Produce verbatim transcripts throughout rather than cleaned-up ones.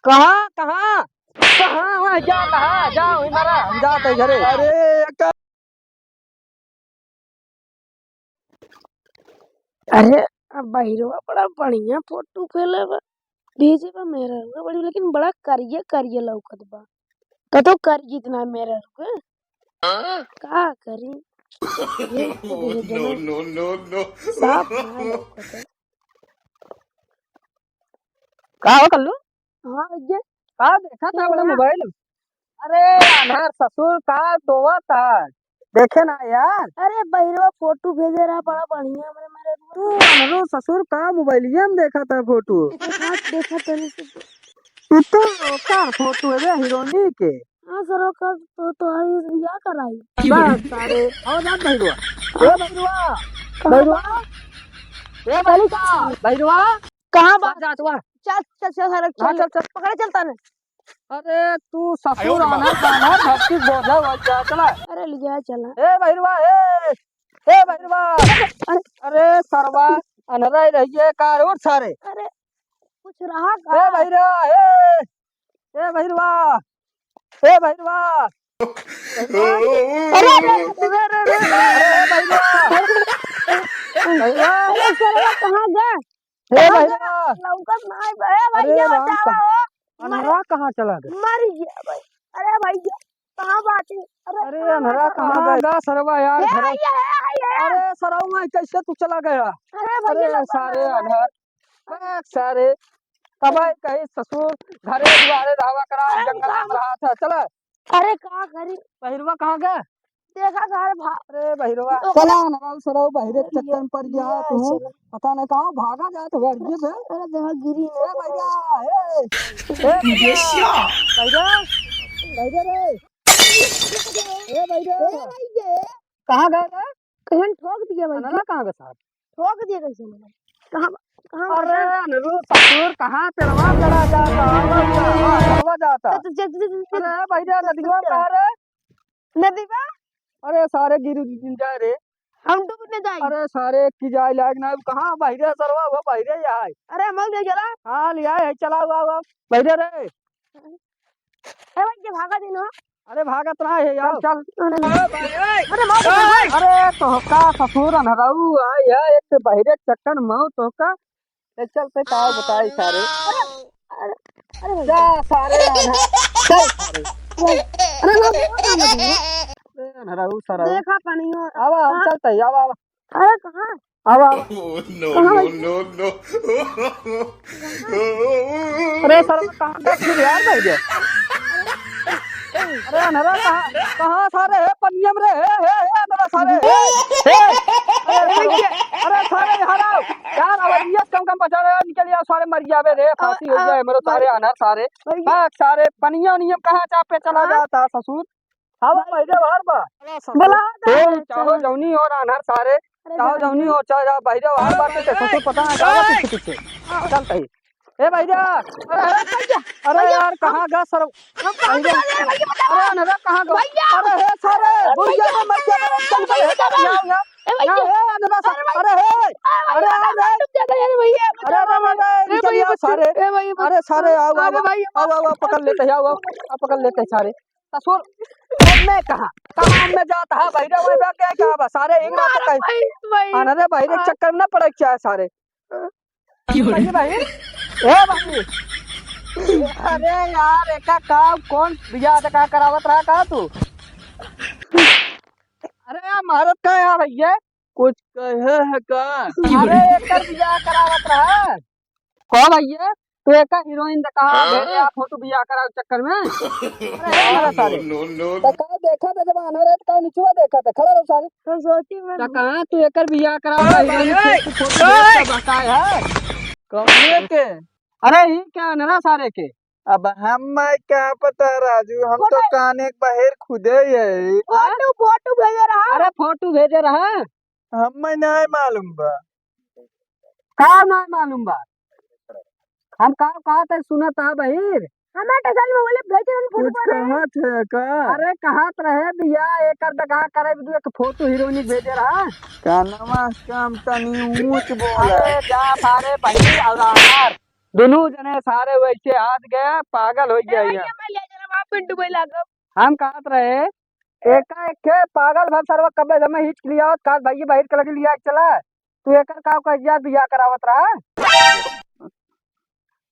कहाँ, कहाँ? कहाँ, कहाँ जात हा? जाओ, ही मारा, हम जात है घरे। अरे, का अरे, अब बहिरवा बड़ा बढ़िया फोटो खेले बा। भेजे बा मेहररुआ बड़ी, लेकिन बड़ा करिया करिया लौकत बा। कतो करिया इतना मेहररुआ। का करी? भेज तो दिए जना। No, no, no, no। साफ ना लौकत है। का हो कल्लू? हाँ भैया। का देखा था बड़ा मोबाइल? अरे अनहर ससुर का टोवा था, देखे ना यार। अरे बहिरवा फोटो भेजे रहा बड़ा बढ़िया हमरे मेहररुआ। तू अनहरो ससुर का मोबाइलिया में देखा था फोटो? हाँ, देखा तनी से। तू तो का फोटो है बे हीरोनी के? हाँ सर, ओकर तो तोहरी बियाह कराई। बस सारे, आओ जात बहिरवा। ए बहिरवा, कहाँ बहिरवा, बा? ए बहिरवा, बहिरवा। कहाँ बा? जात हुआ। चल, चल, चल, सर, हाँ, चल। चल, चल। पकड़े चलता ने। अरे तू ससुर आना जाना धरती बोझा हो जा, चला। अरे ले जा, चला। ए बहिरवा, ए, ए बहिरवा। अरे। अरे सरवा, अनहरा ही रहिए का रे, उठ सारे। अरे, कुछ रहा का? ए बहिरवा, ए, ए बहिरवा, ए बहिरवा। अरे, अरे, अरे, अरे, अरे, अरे, बहिरवा। बहिरवा। अरे सरवा, कहाँ गए? हे कहाँ भैया। गया? लौकत ना है। ए अरे भैया, राम बचावा का-, हो। अनहरा कहाँ चला गया? मर गया भाई। अरे भैया, कहाँ बाटे? अरे अरे कहाँ अनहरा बाटे? कहाँ गया सरवा यार? हे घर भैया, हे भैया। अरे सरऊ माई, कैसे तू चला गया? अरे भैया, अरे लौकत सारे ना है। अनहर, बैग सारे, कबाई कहीं ससुर, घरे दुआरे रहवा करा, अरे जंगल में रहा था, चला। अरे का करी? बहिरवा कहाँ गया? देखा घर भा- अरे बहिरवा। तो चला ना, सरऊ बहिरे के चक्कर में पड़ गया है तू। चला। पता नहीं कहाँ भागा जात हो, ये बे। अरे देखा गिरी ए ना। भैया, ए। ए भैया। भैया। भैया रे। ए भैया। ए भैया। कहाँ गया रे? कहीं ठोक दिया भाई। अनहरा कहाँ गया साहब? ठोक दिया कैसे मैंने? कहाँ, कहाँ अरे बता? अनहरो ससुर कहाँ पेड़वा चढ़ा जाता, आवा जाता, आवा जाता। तो, तो, तो, तो, तो, अरे भैया, तो, नदिया तो, में कहाँ रे? नदी बा? अरे सारे गिर उर जाए रे। हम डूब न जाई। अरे सारे की जाए लायक ना, कहाँ बहिरे सरवा, वो बहिरे यहाँ है। अरे हम ले चला। हाँ, ले आए, चला, आओ, आओ, आओ। बहिरे रे। ए भाई, ये भागा दिन हो। अरे भागत ना है यार। चल, चल। अरे, अरे, मार दे भाई। अरे तोहका ससुर अनहरऊ आए है, एक तो बहिरे चक्कर में तोहका। ए, चल, ते का बताई सारे। अरे, अरे, अरे भाई। जा, सारे आना। चल, सारे। अरे, अरे, अरे, अरे, अरे, अनहरऊ, सरऊ। देखा पनियो। आवा, हम हाँ। चलते ही, आवा, आवा। अरे, कहाँ? आवा, आवा। Oh, no, कहाँ no, भाई? No, no। अरे, सर, कहाँ का फिर यार भाई ये? अरे अनहरा कहाँ, कहाँ सारे है पनियम रे, हे, हे, हे, अनहरा सारे, हे, हे, अरे सारे, अरे सारे यहाँ आओ, यार अब ये कम कम बचा रहे, निकल यार सारे मर जावे रे, फांसी हो जाए हमरो सारे अनहर सारे, भाग सारे पनिया नियम कहाँ चापे चला जाता ससुर, हाँ भाई रे बाहर बा, बुला तो चाहो जौनी और अनहर सारे, चाहो जौनी और चाहो जाओ भाई रे बाहर बात के ससुर पता ना क्या पीछे पीछे, चलता ही। ए भैया, अरे, अरे भैया, अरे भैया, यार, कहाँ गा सर? हम कहाँ भैया, गा रहे हैं भैया, बताओ। अरे अनहरा कहाँ गा? भैया। अरे हे सारे, अरे बुढ़िया भैया, में मर गया, अरे अरे चल भैया, भैया, बताओ। यहाँ, यहाँ, अरे यहाँ, भैया, हे अनहरा सारे, अरे अरे हे, अरे अरे भैया, अरे, अरे भैया, अरे अरे अरे, अरे, अरे निकल भैया, आओ सारे, अरे भैया, अरे सारे, आओ, अरे आओ, भैया, आओ, आओ, आओ, पकड़ लेते हैं, आओ, आओ, आओ, पकड़ लेते हैं सारे। ससुर, अब मैं कहाँ? कहाँ मैं जाता है भैया, वही बात क्या, क्या बा? सारे एक बात मारो कहे। भाई, भाई। अनहरे भैया हाँ। चक्कर में ना पड़े क्या है सारे? भाई, भाई। ए भाई। अरे यार, एका का कौन बियाह से का करावत रहा का तू? अरे यार, मारत का यार भैया? कुछ कहे है का? अरे एकर बियाह करावत रहा। का भैया? तू एका हीरोइन से कहा हाँ? भेजे आप फोटो बियाह करावे चक्कर में? अरे हे मेरा सारे। No, no, no। तो का देखा था जब आना रहे तो का निचुआ देखा था? खड़ा रहो सारे। तो सोची मैं तो कहाँ तू एकर बियाह करावे हीरोइन से तू फोटो देख के बहकाए है? कौन के? अरे ही क्या अनहरा सारे के? अब हम मैं क्या पता राजू, हम तो काने के बहेर खुदे ही है। फोटो, फोटो भेजे रहा। अरे फोटो भेजे रहा। हमें नहीं मालूम बा। का नहीं मालूम बा? हम का, का तक सुनत हा बहिर? हमें तो सच में बोले भेजे रहा फोटो कुछ पर। कहत है का? अरे कहत रहे बियाह एकर दगा करे दू एक फोटो हीरोइन भेजे रहा। कानवा से काम तनी ऊंच बोला। अरे जा सारे बहिर और आधार। दुनू जने सारे वैसे हाथ गया, पागल होइ गया ये। ये मैं ले जा रहा हूँ, पिंटू भाई लागब। हम कहत रहे, एका एक के पागल भर सरवा कब्बे जमे हिच लिया, काल भाई बाहर के लगे लिया चला। तू एकर का कह दिया, बियाह करावत रहा?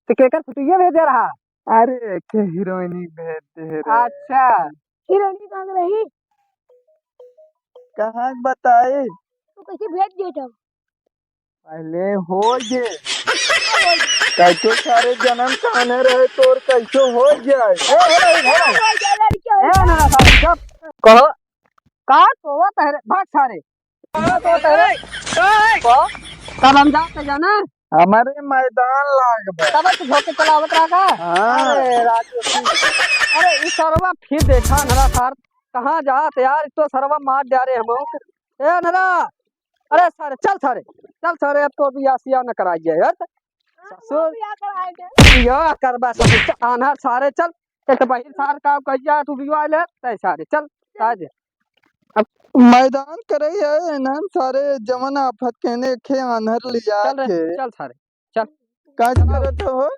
तो केकर फुटिया भेजे रहा? अरे, के हीरोइनी भेज दे रे। अच्छा। हीरोइनी कहाँ रही? कहाँ बताई? तू कैसे भेज दिए तब? पहले हो जे। कैसे सारे जन्म काने रहे तोर कैसे हो जाए? ए, ए, ए, ए। हो जाए, लड़के हो ए, जाए। ना, सारे, चुप। कहो, का सोवत है रे? भाग सारे। का सोवत है रे? कहो, तब हम जाते जाना। हमारे मैदान लाग बा। तब तू धोके चलावत रहा का? हाँ। अरे, राजू, अरे, ई सरवा फिर देखा नरा सार, कहाँ जात यार, तो सरवा मार जा रहे हम। ए, नरा, अरे सारे, चल सारे, चल सारे, अब तो बियाह सियाह न कराई जाए यार। ससुर। बियाह करबा ससुर, चल, आन्हर सारे, चल। एक तो बहिर सार का कह जा, तू बियाह ले, तय सारे, चल, आ जा। अब मैदान करे है ना सारे, जवन आफत कहने खे आन्हर लिया चल रे, के। चल सारे, चल। का करत हो?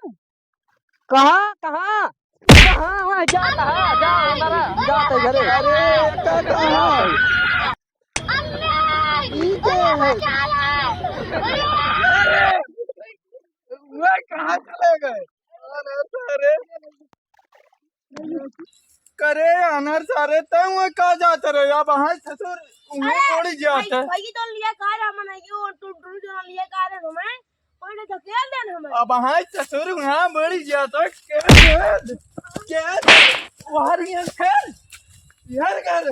कहाँ, कहाँ? कहाँ है? जा, कहाँ? जा, अंदर आ। जा, तै घरे। अरे, एका कहाँ? ई के है? वे कहाँ चले गए? अरे, सारे। करे, अनर सारे, तै वो का जात रहे? अब हाँ ससुर, वो अरे, बड़ी जात भाई, है। भाई, तो लिया का रे, हमन, ये टुटरू जो लिया का रे, हमें? कोई ने धकेल देन हमें। अब हाँ ससुर, हाँ बड़ी जात है। क्या दे? क्या दे? बाहर ये खेल। यार कर।